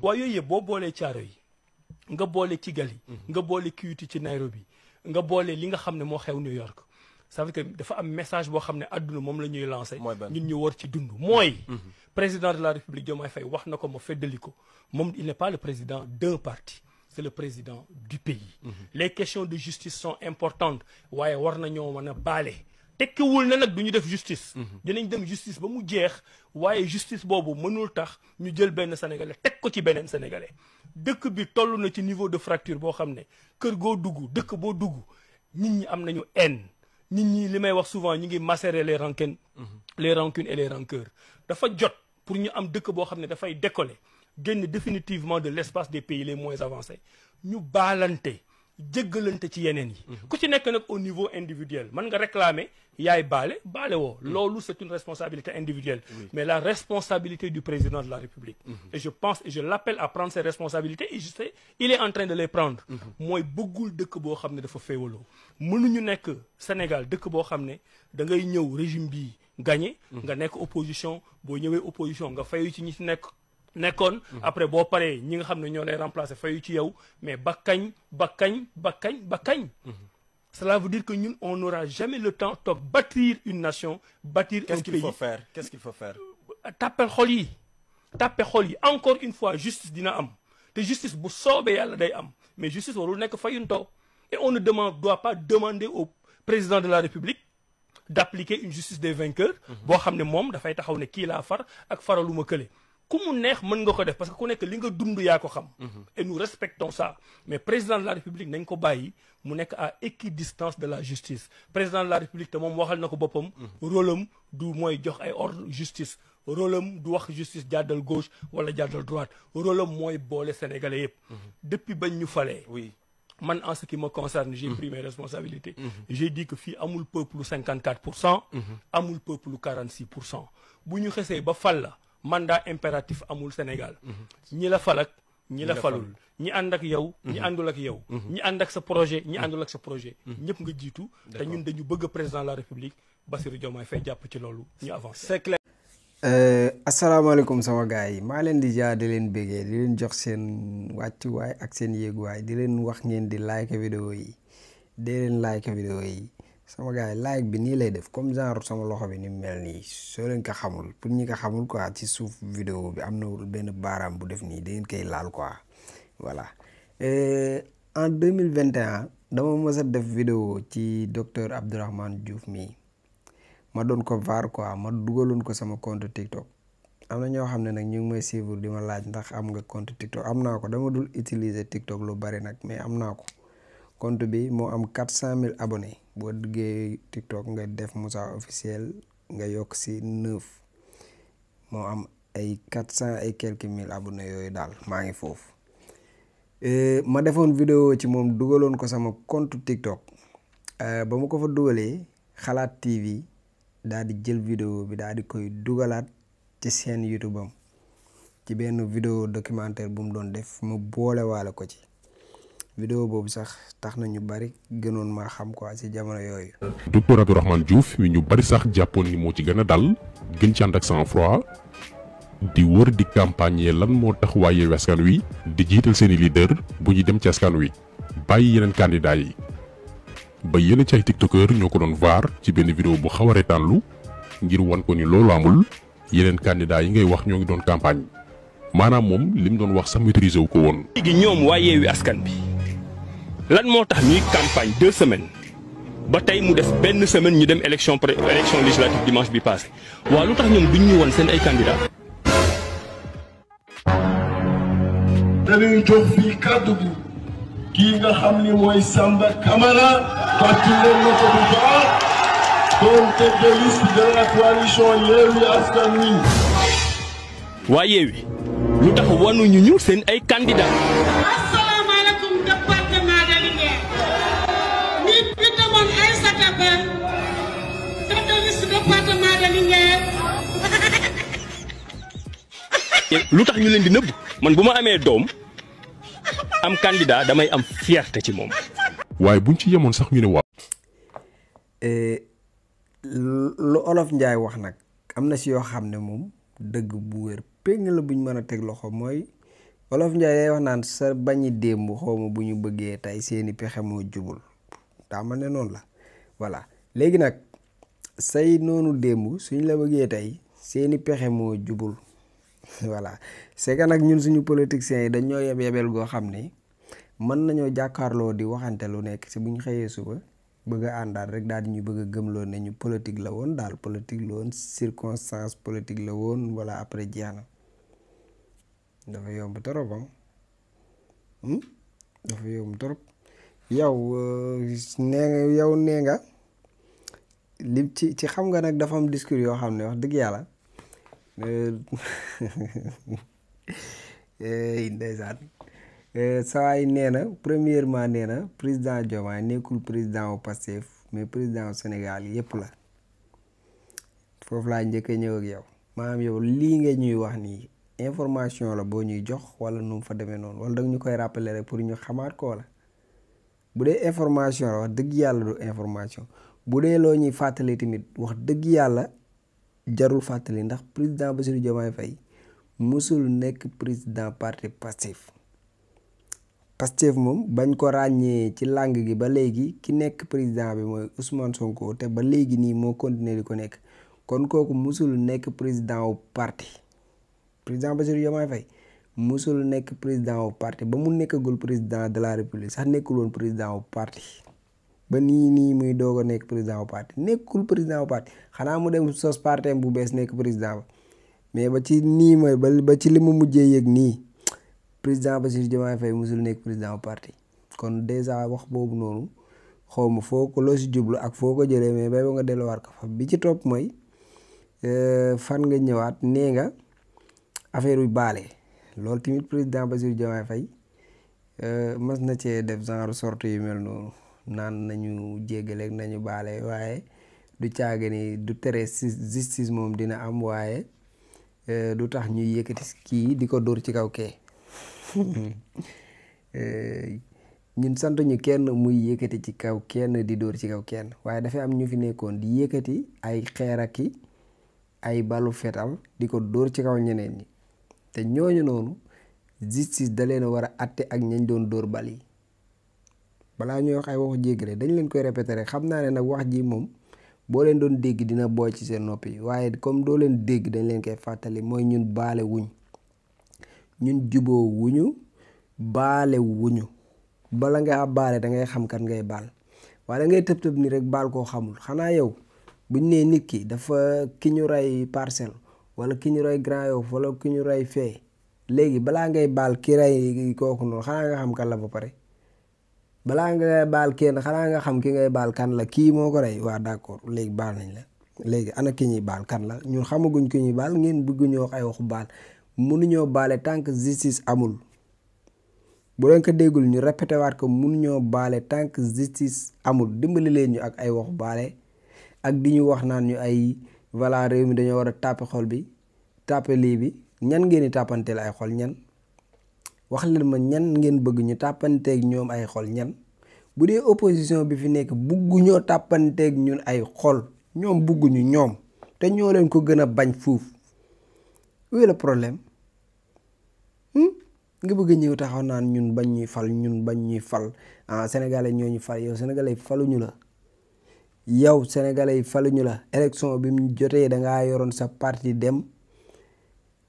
waaw yooyu yëpp boo boolee caaro yi nga boole Kigali nga boole Kiyuti ci Nairobi nga boole li nga xam ne moo xew New York ça veut dire que dafa am message boo xam ne àdduna moom la ñuy lancé ñun ñu war ci dund mooy président de la République Diomaye Faye wax na ko ma feddali ko moom il n'est pas le président d'un parti c'est le président du pays les questions de justice sont importantes waaye war na ñoo mën a baale tekkiwul na nag du ñu def justice dinañ dem justice ba mu jeex waaye justice boobu mënul tax ñu jël benn sénégalais teg ko ci beneen sénégalais dëkk bi toll na ci niveau de fracture boo xam ne kër goo dugg dëkk boo dugg nit ñi am nañu haine nit ñi li may wax souvent ñu ngi macérer les rancunes et les rancœurs dafa jot pour ñu am dëkk boo xam ne dafay décoller génn définitivement de l'espace des pays les moins avancés ñu baalante jéggalante ci yeneen yi ku ci nekk nag au niveau individuel man nga réclamer yaay baale woo loolu c'est une responsabilité individuelle mais la responsabilité du président de la République et je pense et je l'appelle à prendre ses responsabilités et je sais il est en train de les prendre mooy bëggul dëkk boo xam ne dafa féewaloo mënuñu nekk Sénégal dëkk boo xam ne da ngay ñëw régime bii gagné nga nekk opposition boo ñëwee opposition nga fayu ci ñi ci nekkoon après boo paree ñi nga xam ne ñoo lay remplacer fayu ci yow mais ba kañ cela veut dire que ñun on n'aura jamais le temps de bâtir une nation bâtir un pays. Qu'est-ce qu'il faut faire tàppe xol yi encore une fois justice dina am te justice bu soobee yàlla day am mais justice warul nekk fayuntoo et on ne doit pas demander au président de la République d'appliquer une justice des vainqueurs boo xam ne moom dafay taxaw ne kii laa far ak faraluma kële ku mu neex mën nga ko def parce que ku nekk li nga dund yaa ko xam et nous respectons ça mais président de la République nañ ko bàyyi mu nekk à équidistance de la justice président de la République te moom waxal na ko boppam rôle am du mooy jox ay ordre justice rôle am du wax justice jàddal gauche wala jàddal droite rôle am mooy boole sénégalais yëpp depuis bañ ñu falee man en ce qui me concerne j'ai pris mes responsabilités j'ai dit que fii amul peuple 54% amul peuple 46% bu ñu xesee ba fal la mandat impératif amul Sénégal ñi la falak ñi la falul ñi ànd ak yow ñi àndul ak yow ñi ànd ak sa projet ñi àndul ak sa projet ñëpp nga jiitu te ñun dañu bëgg président de la République Bassirou Diomaye Faye jàpp ci loolu ñu avancé c'est clair. asalaamaaleykum sama gars yi maa leen di jaar di leen bégee di leen jox seen wàccuwaay ak seen yéeguwaay di leen wax ngeen di like vidéo yi sama gars yi like bi nii lay def comme genre sama loxo bi ni mel nii soo leen ko xamul pour ñi ko xamul quoi ci suuf vidéo bi am na benn baaraam bu def nii da ngeen koy laal quoi voilà en 2021 dama mës a def vidéo ci docteur Abdourahmane Diouf mii ma doon ko var quoi ma dugaloon ko sama compte TikTok am na ñoo xam ne nag ñu ngi may suivre di ma laaj ndax am nga compte TikTok am naa ko dama dul utiliser TikTok lu bari nag mais am naa ko compte bi moo am 400 000 abonnés boo duggee TikTok nga def Moussa officiel nga yokk si 9 moo am ay 400 et quelques mille abonnés yooyu daal maa ngi foofu ma defoon vidéo ci moom dugaloon ko sama compte TikTok ba ma ko fa dugalee Xalaat TV daal di jël vidéo bi daal di koy dugalaat ci seen YouTube am ci benn vidéo documentaire bu mu doon def mu boolewaale ko ci vidéo boobu sax tax na ñu bari gënoon maa xam quoi ci jamono yooyu. docteur Abdourahmane Diouf mi ñu bari sax jàppoon ni moo ci gën a dal gën ci ànd ak sang-froid di wër di campagne lan moo tax waa Yewwi Askan Wi di jiital seeni leader bu ñuy dem ci askan wi bàyyi yeneen candidat yi ba yenn ci ay tiktokeur ñoo ko doon vaar ci benn vidéo bu xaw a reetaanlu ngir wan ko ni loolu amul yeneen candidat yi ngay wax ñoo ngi doon campagne maanaam moom li mu doon wax sax maîtriser wu ko woon. léegi ñoom waa Yewwi Askan bi lan moo tax ñuy campagne 2 semaines ba tey mu def benn semaine ñu dem élection législative dimanche bi passé waaw lu tax ñoom duñ ñu woon seen ay candidats. dañuy jox fii kàddu gi kii nga xam ni mooy Samba Camara fàttali leen na ko bu baax doon tête de liste de la coalition Yewwi Askan Wi. waa Yewwi lu tax wanuñu ñu seen ay candidats. asalaamaaleykum département de Linguère. nit bi demoon Aïssata Ba tête de liste département de Linguère. lu tax ñu leen di nëbb man bu ma amee doom am candidat damay am fierté ci moom. waaye buñ ci yemoon sax ñu ne waaw. lu olof Njaay wax nag am na si yoo xam ne moom dëgg bu wér péng la buñ mën a teg loxo mooy Wolof Njaay day wax naan sa bañi démb xawma bu ñu bëggee tey seeni pexe moo jubul daa ma ne noonu la voilà léegi nag say noonu démb suñ la bëggee tey seeni pexe moo jubul voilà c'est que nag ñun suñu politiciens yi dañoo yebel goo xam ne mën nañoo jàkkaarloo di waxante lu nekk si bu ñu xëyee suba bëgg a àndaat rek daal di ñu bëgg a gëmloo ne ñu politique la woon daal politique la woon circonstance politique la woon voilà après jeex na dafa yomb trop dafa yomb trop yow nee nga li ci xam nga nag dafa am discours yoo xam ne wax dëgg yàlla ndeysaan sawaay nee na premièrement nee na président Diomaye nekkul président wu Pastef mais président wu Sénégal yépp la foofu laa njëkk a ñëw ak yow maanaam yow lii nga ñuy wax nii information la boo ñuy jox wala nu mu fa demee noonu wala danga ñu koy rappeler rek pour ñu xamaat ko la bu dee information la wax dëgg yàlla du information bu dee loo ñuy fàttali tamit wax dëgg yàlla jarul fàttali ndax président Bassirou Diomaye Faye musul nekk président parti Pastef moom bañ ko ràññee ci langue gi ba léegi ki nekk président bi mooy Ousmane Sonko te ba léegi nii moo continuer di ko nekk kon kooku musul nekk président wu parti président Bassirou Diomaye Faye musul nekk président wu parti ba mu nekkagul président de la république sax nekkul woon président wu parti ba nii muy doog a nekk président wu parti nekkul président wu parti xanaa mu dem sos partem bu bees nekk président ba mais ba ci nii mooy ba ci li mu mujjee yëg nii président Bassirou Diomaye Faye musul nekk président wu parti kon déjà wax boobu noonu xaw ma foo ko loo si jublu ak foo ko jëlee mais bay ba nga delluwaat ko fa bi ci topp mooy fan nga ñëwaat nee nga affaire yu baale loolu tamit président Bassirou Diomaye Faye mas na cee def genre sorte yu mel noonu naan nañu jéggaleeg nañu baale waaye du caaga ni du tere justice moom dina am waaye du tax ñuy yëkkati kii di ko dóor ci kaw kee ñun sant ñu kenn muy yëkkati ci kaw kenn di dóor ci kaw kenn waaye dafay am ñu fi nekkoon di yëkkati ay xeer ak ay balu fetal di ko dóor ci kaw ñeneen ñi te ñooñu noonu justice da leen a war a àtte ak ñañ doon dóor bal yi balaa ñuy wax ay waxu jéggale dañ leen koy répéter rek xam naa ne nag wax ji moom boo leen doon dégg dina booy ci seen nopp yi waaye comme doo leen dégg dañ leen koy fàttali mooy ñun baale wuñ ñun juboo wuñu baale wuñu bala ngaa baale da ngay xam kan ngay baal waaye da ngay tëb ni rek baal koo xamul xanaa yow buñ nee nit ki dafa ki ñu rey Parcelles wala ki ñu rey Grand Yoff wala ki ñu rey fee léegi balaa ngay baal ki rey kooku noonu xanaa nga xam kan la ba pare balaa nga baal kenn xanaa nga xam ki ngay baal kan la kii moo ko rey waa d'accord léegi baal nañ la léegi ana ki ñuy baal kan la ñun xamaguñ ki ñuy baal ngeen bëgg ñoo wax ay waxu baal mënuñoo baale tant que justice amul bu leen ko déggul ñu répété waat ko mënuñoo baale tant que justice amul dimbali leen ñu ak ay waxu baale ak di ñu wax naan ñu ay voilà réew mi dañoo war a tàppe xol bi tàppe lii bi ñan ngeen di tàppanteel ay xol ñan wax leen ma ñan ngeen bëgg ñu tàppanteeg ñoom ay xol ñan bu dee opposition bi fi nekk bugguñoo tàppanteeg ñun ay xol ñoom bugguñu ñoom te ñoo leen ko gën a bañ fuuf où est le problème nga bëgg ñëw taxaw naan ñun bañ ñuy fal ah sénégalais ñoo ñu fal yow sénégalais faluñu la yow sénégalais faluñu la élection bi mu jotee dangaa yoroon sa parti dem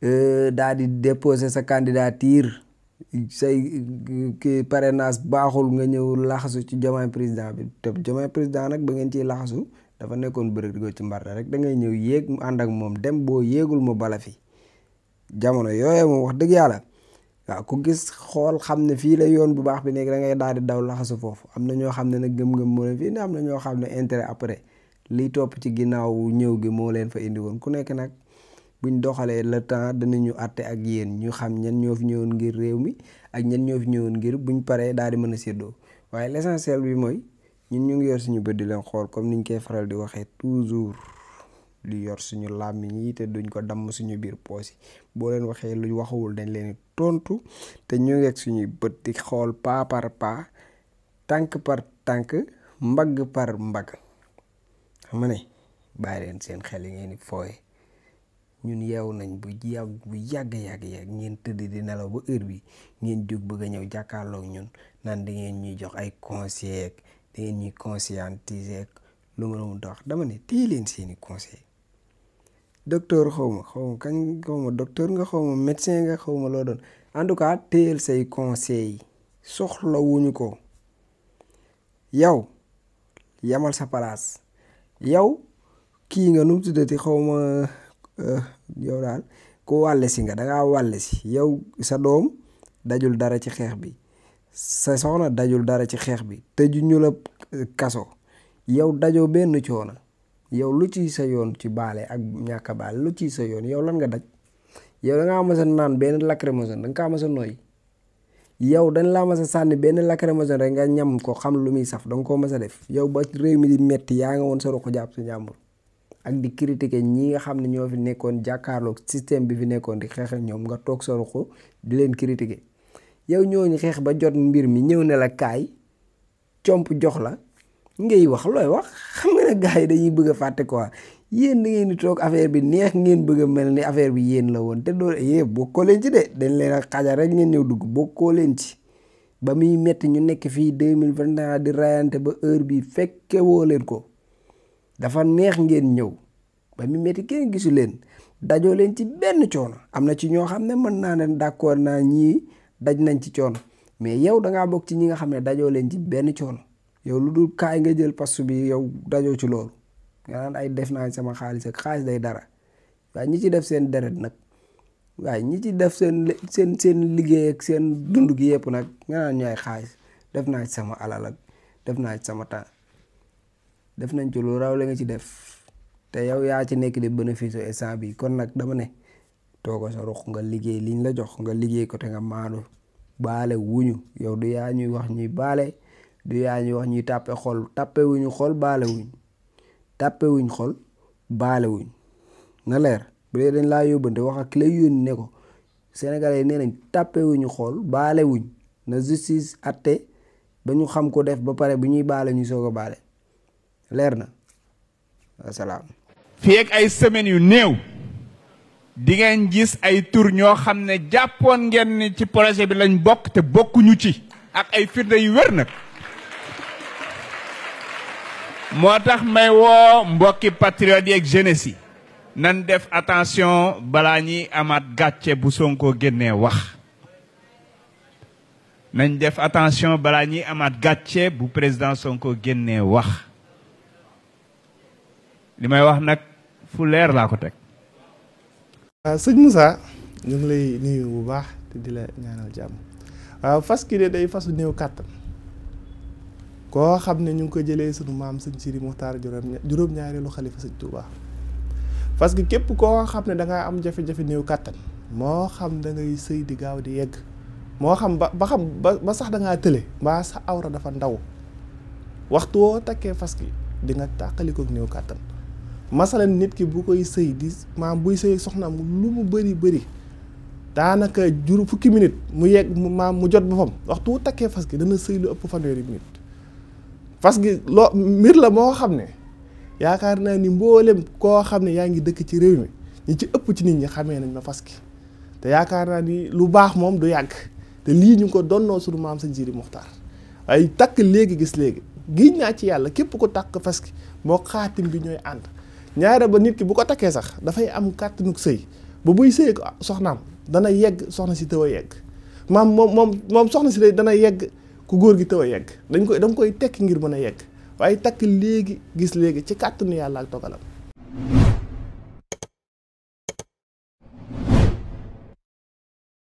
daal di déposer sa candidature say parrainage baaxul nga ñëw laxasu ci Diomaye président bi te Diomaye président nag ba ngeen ciy laxasu dafa nekkoon bërëg di ci mbarta rek da ngay ñëw yéeg mu ànd ak moom dem boo yéegul ma bala fi jamono yooyu moom wax dëgg yàlla waaw ku gis xool xam ne fii la yoon bu baax bi nekk da ngay daal di daw laxasu foofu am na ñoo xam ne nag gëm-gëm moo leen fi indi am na ñoo xam ne intérêt après liy topp ci ginnaaw ñëw gi moo leen fa indi woon ku nekk nag buñ doxalee le temps danañu àtte ak yéen ñu xam ñan ñoo fi ñëwoon ngir réew mi ak ñan ñoo fi ñëwoon ngir buñ paree daal di mën a séddoo waaye l'essentiel bi mooy ñun ñu ngi yor suñu bët di leen xool comme niñ koy faral di waxee toujours li yor suñu làmmiñ yi te duñ ko damm suñu biir poos yi boo leen waxee lu waxuwul dañ leen tontu te ñu ngi ak suñuy bët di xool pas par pas tànk par tànk mbagg par mbagg xam nga ne bàyyi leen seen xel yi ngeen di fooye ñun yeewu nañ bu yàgg ngeen tëdd di nelaw ba heure bi ngeen jóg bëgg a ñëw jàkkaarloog ñun naan da ngeen ñuy jox ay conseil da ngeen ñuy conscientiser lu ma la mun ta wax dama ne téye leen seeni conseil docteur xaw ma docteur nga xaw ma médecin nga xaw ma loo doon en tout cas téyel say conseil soxla wuñu ko yow yamal sa place yow kii nga nu mu tuddati xaw ma yow daal ku wàlle si nga dangaa wàlle si yow sa doom dajul dara ci xeex bi sa soxna dajul dara ci xeex bi tëju ñu la kaso yow dajoo benn coono yow lu ci sa yoon ci baale ak ñàkk a baale lu ci sa yoon yow lan nga daj yow da ngaa mas a naan benn lacrymogène da nga kaa mas a nooy yow dañ laa mas a sànni benn lacrymogène rek nga ñam ko xam lu muy saf da nga koo mas a def yow ba réew mi di metti yaa nga woon sa ruq jàpp sa njàmbur ak di critiquer ñi nga xam ne ñoo fi nekkoon jàkkaarloog système bi fi nekkoon di xeex ak ñoom nga toog sa ruq di leen critiquer yow ñooñu xeex ba jot mbir mi ñëw ne la kaay comp jox la ngay wax looy wax xam nga ne gars yi dañuy bëgg a fàtte quoi yéen da ngeen di toog affaire bi neex ngeen bëgg a mel ni affaire bi yéen la woon te doole bokkoo leen ci de dañ leen a xajar rek ngeen ñëw dugg bokkoo leen ci ba muy metti ñu nekk fii 2021 di rayante ba heure bi fekke woo leen ko dafa neex ngeen ñëw ba muy metti kenn gisu leen dajoo leen ci benn coono am na ci ñoo xam ne mën naa ne d'accord naa ñii daj nañ ci coono mais yow dangaa bokk ci ñi nga xam ne dajoo leen ci benn coono yow lu dul kaay nga jël pastu bi yow dajoo ci loolu nga naan ay def naa sama xaalis ak xaalis day dara waaye ñi ci def seen deret nag waaye ñi ci def seen liggéey ak seen dund gi yëpp nag nga naan ñu ay xaalis def naa ci sama alal ak def naa ci sama temps def nañ ci lu raw la nga ci def te yow yaa ci nekk di bénéfice instant bi kon nag dama ne toogo sa ruq nga liggéey liñ la jox nga liggéey ko te nga maanu baale wuñu yow du yaa ñuy wax ñuy baale du yaa ñuy wax ñuy tàppe xol tàppe wuñu xol baale wuñ tàppe wuñ xol baale wuñ na leer bu dee dañ laa yóbbante wax ak ki lay yónni ne ko sénégalais yi nee nañ tàppe wuñu xol baale wuñ na justice atte ba ñu xam ko def ba pare bu ñuy baale ñu soog a baale leer na wasalaam. fii ak ay semaines yu néew di ngeen gis ay tur ñoo xam ne jàppoon ngeen ni ci projet bi lañ bokk te bokkuñu ci ak ay firnde yu wér nag. moo tax may woo mbokki patriote yi ak jeunesse yi nan def attention balaa ñuy amaat gàcce bu Sonko génnee wax nañ def attention balaa ñuy amaat gàcce bu président Sonko génnee wax li may wax nag fu leer laa ko teg. waaw sëñ Moussa ñu ngi lay nuyu bu baax te di la ñaanal jàmm waaw fas ki de day fasu néew kàttan koo xam ne ñu ngi ko jëlee sunu maam sëñ Sidi Muxtaar juróom-ñaareelu xalifa sëñ Touba parce que képp koo xam ne da ngaa am jafe-jafe néew kàttan moo xam da ngay sëy di gaaw di yegg moo xam ba sax da ngaa tële mbaa sa awra dafa ndaw waxtu woo takkee fas ki di nga tàqalikook néew kàttan masalan nit ki bu koy sëy di maam buy sëy soxnaam lu mu bëri daanaka fukki minute mu yegg maam mu jot boppam waxtu wu takkee fas ki dana sëy lu ëpp fanweeri minute fas gi loo mbir la moo xam ne yaakaar naa ni mboolem koo xam ne yaa ngi dëkk ci réew mi ñi ci ëpp ci nit ñi xamee nañ ma fas gi te yaakaar naa ni lu baax moom du yàgg te lii ñu ngi ko donnoo sunu maam sëñ Sidi Muxtaar waaye takk léegi gis léegi giñ naa ci yàlla képp ko takk fas gi moo xaatim bi ñooy ànd ñaare ba nit ki bu ko takkee sax dafay am kàttanug sëy ba buy sëy ko soxnaam dana yegg soxna si tëw a yegg moom soxna si dana yegg ku góor gi tëw a yegg danga koy tekki ngir mën a yegg waaye takk léegi gis léegi ci kàttanu yàlla ak dogalam